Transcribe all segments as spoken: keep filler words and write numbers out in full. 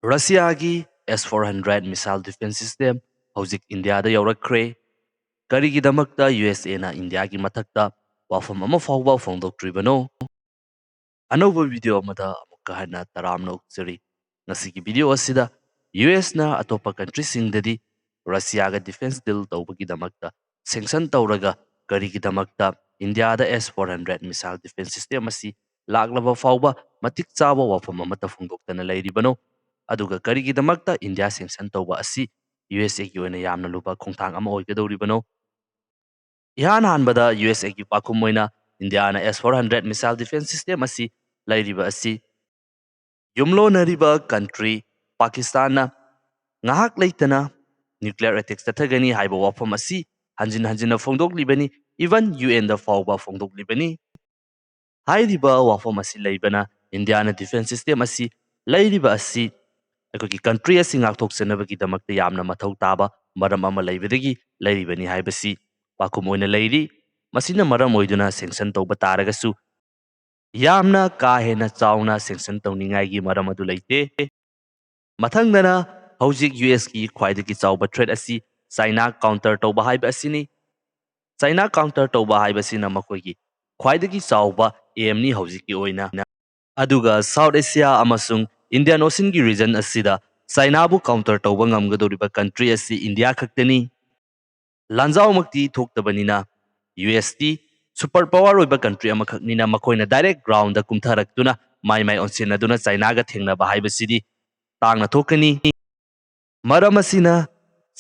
ꯔꯁꯤꯌꯥꯒꯤ S four hundred missile defense system ꯍꯧꯖꯤꯛ ꯏꯟꯗꯤꯌꯥꯗ ꯌꯧꯔꯛꯈ꯭ꯔꯦ꯫ ꯀꯔꯤꯒꯤꯗꯃꯛꯇ ꯌꯨ ꯑꯦꯁ ꯑꯦꯅ ꯏꯟꯗꯤꯌꯥꯒꯤ ꯃꯊꯛꯇ ꯋꯥꯐꯝ ꯑꯃ ꯐꯥꯎꯕ ꯐꯣꯡꯗꯣꯛꯇ꯭ꯔꯤꯕꯅꯣ? ꯑꯅꯧꯕ video ꯑꯃꯗ ꯑꯃꯨꯛꯀ ꯍꯟꯅ ꯇꯔꯥꯝꯅ ꯑꯣꯛꯆꯔꯤ꯫ ꯉꯁꯤꯒꯤ video ꯑꯁꯤꯗ ꯌꯨ ꯑꯦꯁꯅ ꯑꯇꯣꯞꯄ countryꯁꯤꯡꯗꯗꯤ ꯔꯁꯤꯌꯥꯒ defense deal ꯇꯧꯕꯒꯤꯗꯃꯛꯇ sanction ꯇꯧꯔꯒ ꯀꯔꯤꯒꯤꯗꯃꯛꯇ ꯏꯟꯗꯤꯌꯥꯗ S four hundred missile defense system ꯑꯁꯤ ꯂꯥꯛꯂꯕ ꯐꯥꯎꯕ ꯃꯇꯤꯛ ꯆꯥꯕ ꯋꯥꯐꯝ ꯑꯃꯠꯇ ꯐꯣꯡꯗꯣꯛꯇꯅ ꯂꯩꯔꯤꯕꯅꯣ? ꯑꯗꯨꯒ ꯀꯔꯤꯒꯤꯗꯃꯛꯇ ꯏꯟꯗꯤꯌꯥ sanction ꯇꯧꯕ ꯑꯁꯤ ꯌꯨ ꯑꯦꯁ ꯑꯦꯒꯤ ꯑꯣꯏꯅ ꯌꯥꯝꯅ ꯂꯨꯕ ꯈꯣꯡꯊꯥꯡ ꯑꯃ ꯑꯣꯏꯒꯗꯧꯔꯤꯕꯅꯣ? ꯏꯍꯥꯟ ꯍꯥꯟꯕꯗ ꯌꯨ ꯑꯦꯁ ꯑꯦꯒꯤ ꯄꯥꯎꯈꯨꯝ ꯑꯣꯏꯅ ꯏꯟꯗꯤꯌꯥꯅ S four hundred missile defense system ꯑꯁꯤ ꯂꯩꯔꯤꯕ ꯑꯁꯤ ꯌꯨꯝꯂꯣꯟꯅꯔꯤꯕ country ꯄꯥꯀꯤꯁꯇꯥꯟꯅ ꯉꯥꯏꯍꯥꯛ ꯂꯩꯇꯅ nuclear attack ꯆꯠꯊꯒꯅꯤ ꯍꯥꯏꯕ ꯋꯥꯐꯝ ꯑꯁꯤ ꯍꯟꯖꯤꯟ ꯍꯟꯖꯤꯟꯅ ꯐꯣꯡꯗꯣꯛꯂꯤꯕꯅꯤ꯫ Even ꯌꯨ ꯑꯦꯟꯗ ꯐꯥꯎꯕ ꯐꯣꯡꯗꯣꯛꯂꯤꯕꯅꯤ꯫ ꯍꯥꯏꯔꯤꯕ ꯋꯥꯐꯝ ꯑꯁꯤ ꯂꯩꯕꯅ ꯏꯟꯗꯤꯌꯥꯅ defense system ꯑꯁꯤ ꯂꯩꯔꯤꯕ ꯑꯁꯤ ꯑꯩꯈꯣꯏꯒꯤ country ꯑꯁꯤ ꯉꯥꯛꯊꯣꯛꯆꯅꯕꯒꯤꯗꯃꯛꯇ ꯌꯥꯝꯅ ꯃꯊꯧ ꯇꯥꯕ ꯃꯔꯝ ꯑꯃ ꯂꯩꯕꯗꯒꯤ ꯂꯩꯔꯤꯕꯅꯤ ꯍꯥꯏꯕꯁꯤ ꯄꯥꯎꯈꯨꯝ ꯑꯣꯏꯅ ꯂꯩꯔꯤ꯫ ꯃꯁꯤꯅ ꯃꯔꯝ ꯑꯣꯏꯗꯨꯅ sanction ꯇꯧꯕ ꯇꯥꯔꯒꯁꯨ ꯌꯥꯝꯅ ꯀꯥ ꯍꯦꯟꯅ ꯆꯥꯎꯅ sanction ꯇꯧꯅꯤꯡꯉꯥꯏꯒꯤ ꯃꯔꯝ ꯑꯗꯨ ꯂꯩꯇꯦ꯫ ꯃꯊꯪꯗꯅ ꯍꯧꯖꯤꯛ ꯌꯨ ꯑꯦꯁꯀꯤ ꯈ꯭ꯋꯥꯏꯗꯒꯤ ꯆꯥꯎꯕ threat ꯑꯁꯤ ꯆꯥꯏꯅꯥ counter ꯇꯧꯕ ꯍꯥꯏꯕ ꯑꯁꯤꯅꯤ꯫ ꯆꯥꯏꯅꯥ counter ꯇꯧꯕ ꯍꯥꯏꯕꯁꯤꯅ ꯃꯈꯣꯏꯒꯤ ꯈ꯭ꯋꯥꯏꯗꯒꯤ ꯆꯥꯎꯕ aimꯅꯤ ꯍꯧꯖꯤꯛꯀꯤ ꯑꯣꯏꯅ꯫ ꯑꯗꯨꯒ South Asia ꯑꯃꯁꯨꯡ Indian Oceanꯒꯤ region ꯑꯁꯤꯗ ꯆꯥꯏꯅꯥꯕꯨ counter ꯇꯧꯕ ꯉꯝꯒꯗꯧꯔꯤꯕ country ꯑꯁꯤ ꯏꯟꯗꯤꯌꯥ ꯈꯛꯇꯅꯤ꯫ ꯂꯥꯟꯖꯥꯎꯃꯛꯇꯤ ꯊꯣꯛꯇꯕꯅꯤꯅ ꯌꯨ ꯑꯦꯁꯇꯤ super power ꯑꯣꯏꯕ country ꯑꯃꯈꯛꯅꯤꯅ ꯃꯈꯣꯏꯅ direct groundꯗ ꯀꯨꯝꯊꯔꯛꯇꯨꯅ ꯃꯥꯏ ꯃꯥꯏ ꯑꯣꯟꯁꯤꯟꯅꯗꯨꯅ ꯆꯥꯏꯅꯥꯒ ꯊꯦꯡꯅꯕ ꯍꯥꯏꯕꯁꯤꯗꯤ ꯇꯥꯡꯅ ꯊꯣꯛꯀꯅꯤ꯫ ꯃꯔꯝ ꯑꯁꯤꯅ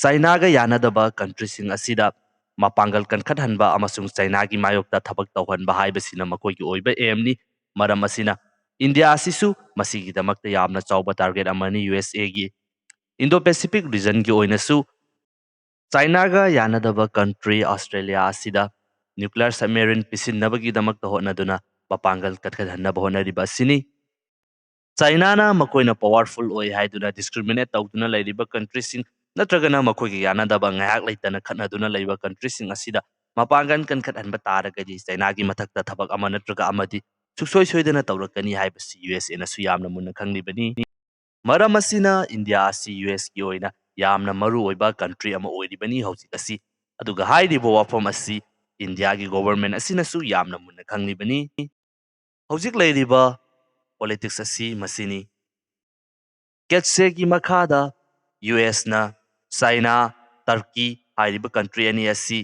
ꯆꯥꯏꯅꯥꯒ ꯌꯥꯅꯗꯕ countryꯁꯤꯡ ꯑꯁꯤꯗ ꯃꯄꯥꯡꯒꯜ ꯀꯟꯈꯠꯍꯟꯕ ꯑꯃꯁꯨꯡ ꯆꯥꯏꯅꯥꯒꯤ ꯃꯥꯌꯣꯛꯇ ꯊꯕꯛ ꯇꯧꯍꯟꯕ ꯍꯥꯏꯕꯁꯤꯅ ꯃꯈꯣꯏꯒꯤ ꯑꯣꯏꯕ aimꯅꯤ꯫ ꯃꯔꯝ ꯑꯁꯤꯅ ꯏꯟꯗꯤꯌꯥ ꯑꯁꯤꯁꯨ ꯃꯁꯤꯒꯤꯗꯃꯛꯇ ꯌꯥꯝꯅ ꯆꯥꯎꯕ target ꯑꯃꯅꯤ ꯌꯨ ꯑꯦꯁ ꯑꯦꯒꯤ꯫ Indo Pacific regionꯒꯤ ꯑꯣꯏꯅꯁꯨ ꯆꯥꯏꯅꯥꯒ ꯌꯥꯅꯗꯕ country ꯑꯣꯁꯇ꯭ꯔꯦꯂꯤꯌꯥ ꯑꯁꯤꯗ nuclear submarine ꯄꯤꯁꯤꯟꯅꯕꯒꯤꯗꯃꯛꯇ ꯍꯣꯠꯅꯗꯨꯅ ꯃꯄꯥꯡꯒꯜ ꯀꯟꯈꯠꯍꯟꯅꯕ ꯍꯣꯠꯅꯔꯤꯕ ꯑꯁꯤꯅꯤ꯫ ꯆꯥꯏꯅꯥꯅ ꯃꯈꯣꯏꯅ powerful ꯑꯣꯏ ꯍꯥꯏꯗꯨꯅ discriminate ꯇꯧꯗꯨꯅ ꯂꯩꯔꯤꯕ countryꯁꯤꯡ ꯅꯠꯇ꯭ꯔꯒꯅ ꯃꯈꯣꯏꯒ ꯌꯥꯅꯗꯕ ꯉꯥꯏꯍꯥꯛ ꯂꯩꯇꯅ ꯈꯠꯅꯗꯨꯅ ꯂꯩꯕ countryꯁꯤꯡ ꯑꯁꯤꯗ ꯃꯄꯥꯡꯒꯜ ꯀꯟꯈꯠꯍꯟꯕ ꯇꯥꯔꯒꯗꯤ ꯆꯥꯏꯅꯥꯒꯤ ꯃꯊꯛꯇ ꯊꯕꯛ ꯑꯃ ꯅꯠꯇ꯭ꯔꯒ ꯑꯃꯗꯤ ꯁꯨꯡꯁꯣꯏ ꯁꯣꯏꯗꯅ ꯇꯧꯔꯛꯀꯅꯤ ꯍꯥꯏꯕꯁꯤ ꯌꯨ ꯑꯦꯁ ꯑꯦꯅꯁꯨ ꯌꯥꯝꯅ ꯃꯨꯟꯅ ꯈꯪꯂꯤꯕꯅꯤ꯫ ꯃꯔꯝ ꯑꯁꯤꯅ ꯏꯟꯗꯤꯌꯥ ꯑꯁꯤ ꯌꯨ ꯑꯦꯁꯀꯤ ꯑꯣꯏꯅ ꯌꯥꯝꯅ ꯃꯔꯨ ꯑꯣꯏꯕ ꯀꯟꯇ꯭ꯔꯤ ꯑꯃ ꯑꯣꯏꯔꯤꯕꯅꯤ ꯍꯧꯖꯤꯛ ꯑꯁꯤ꯫ ꯑꯗꯨꯒ ꯍꯥꯏꯔꯤꯕ ꯋꯥꯐꯝ ꯑꯁꯤ ꯏꯟꯗꯤꯌꯥꯒꯤ ꯒꯣꯚꯔꯟꯃꯦꯟꯠ ꯑꯁꯤꯅꯁꯨ ꯌꯥꯝꯅ ꯃꯨꯟꯅ ꯈꯪꯂꯤꯕꯅꯤ꯫ ꯍꯧꯖꯤꯛ ꯂꯩꯔꯤꯕ ꯄꯣꯂꯤꯇꯤꯛꯁ ꯑꯁꯤ ꯃꯁꯤꯅꯤ꯫ ꯀꯦꯠꯁꯦꯒꯤ ꯃꯈꯥꯗ ꯌꯨ ꯑꯦꯁꯅ ꯆꯥꯏꯅꯥ, ꯇꯔꯀꯤ ꯍꯥꯏꯔꯤꯕ ꯀꯟꯇ꯭ꯔꯤ ꯑꯅꯤ ꯑꯁꯤ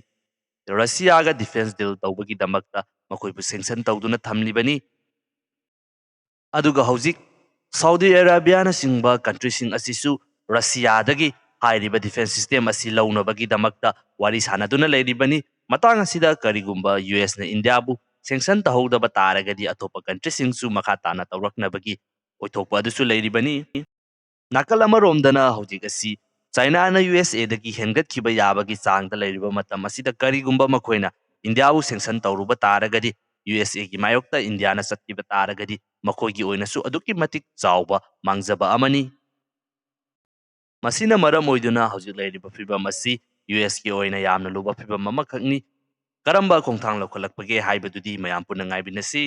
ꯔꯁꯤꯌꯥꯒ ꯗꯤꯐꯦꯟꯁ ꯗꯤꯜ ꯇꯧꯕꯒꯤꯗꯃꯛꯇ ꯃꯈꯣꯏꯕꯨ ꯁꯦꯡꯁꯟ ꯇꯧꯗꯨꯅ ꯊꯝꯂꯤꯕꯅꯤ꯫ ꯑꯗꯨꯒ ꯍꯧꯖꯤꯛ ꯁꯥꯎꯗꯤ ꯑꯔꯥꯕꯤꯌꯥꯅꯆꯤꯡꯕ ꯀꯟꯇ꯭ꯔꯤꯁꯤꯡ ꯑꯁꯤꯁꯨ ꯔꯁꯤꯌꯥꯗꯒꯤ ꯍꯥꯏꯔꯤꯕ ꯗꯤꯐꯦꯟꯁ ꯁꯤꯁꯇꯦꯝ ꯑꯁꯤ ꯂꯧꯅꯕꯒꯤꯗꯃꯛꯇ ꯋꯥꯔꯤ ꯁꯥꯟꯅꯗꯨꯅ ꯂꯩꯔꯤꯕꯅꯤ꯫ ꯃꯇꯥꯡ ꯑꯁꯤꯗ ꯀꯔꯤꯒꯨꯝꯕ ꯌꯨ ꯑꯦꯁꯅ ꯏꯟꯗꯤꯌꯥꯕꯨ ꯁꯦꯡꯁꯟ ꯇꯧꯍꯧꯗꯕ ꯇꯥꯔꯒꯗꯤ ꯑꯇꯣꯞꯄ ꯀꯟꯇ꯭ꯔꯤꯁꯤꯡꯁꯨ ꯃꯈꯥ ꯇꯥꯅ ꯇꯧꯔꯛꯅꯕꯒꯤ ꯑꯣꯏꯊꯣꯛꯄ ꯑꯗꯨꯁꯨ ꯂꯩꯔꯤꯕꯅꯤ꯫ ꯅꯥꯀꯜ ꯑꯃꯔꯣꯝꯗꯅ ꯍꯧꯖꯤꯛ ꯑꯁꯤ ꯆꯥꯏꯅꯥꯅ ꯌꯨ ꯑꯦꯁ ꯑꯦꯗꯒꯤ ꯍꯦꯟꯒꯠꯈꯤꯕ ꯌꯥꯕꯒꯤ ꯆꯥꯡꯗ ꯂꯩꯔꯤꯕ ꯃꯇꯝ ꯑꯁꯤꯗ ꯀꯔꯤꯒꯨꯝꯕ ꯃꯈꯣꯏꯅ ꯏꯟꯗꯤꯌꯥꯕꯨ ꯁꯦꯡꯁꯟ ꯇꯧꯔꯨꯕ ꯇꯥꯔꯒꯗꯤ, ꯌꯨ ꯑꯦꯁ ꯑꯦꯒꯤ ꯃꯥꯌꯣꯛꯇ ꯏꯟꯗꯤꯌꯥꯅ ꯆꯠꯈꯤꯕ ꯇꯥꯔꯒꯗꯤ ꯃꯈꯣꯏꯒꯤ ꯑꯣꯏꯅꯁꯨ ꯑꯗꯨꯛꯀꯤ ꯃꯇꯤꯛ ꯆꯥꯎꯕ ꯃꯥꯡꯖꯕ ꯑꯃꯅꯤ꯫ ꯃꯁꯤꯅ ꯃꯔꯝ ꯑꯣꯏꯗꯨꯅ ꯍꯧꯖꯤꯛ ꯂꯩꯔꯤꯕ ꯐꯤꯕꯝ ꯑꯁꯤ ꯌꯨ ꯑꯦꯁꯀꯤ ꯑꯣꯏꯅ ꯌꯥꯝꯅ ꯂꯨꯕ ꯐꯤꯕꯝ ꯑꯃꯈꯛꯅꯤ꯫ ꯀꯔꯝꯕ ꯈꯣꯡꯊꯥꯡ ꯂꯧꯈꯠꯂꯛꯄꯒꯦ ꯍꯥꯏꯕꯗꯨꯗꯤ ꯃꯌꯥꯝ ꯄꯨꯟꯅ ꯉꯥꯏꯃꯤꯟꯅꯁꯤ꯫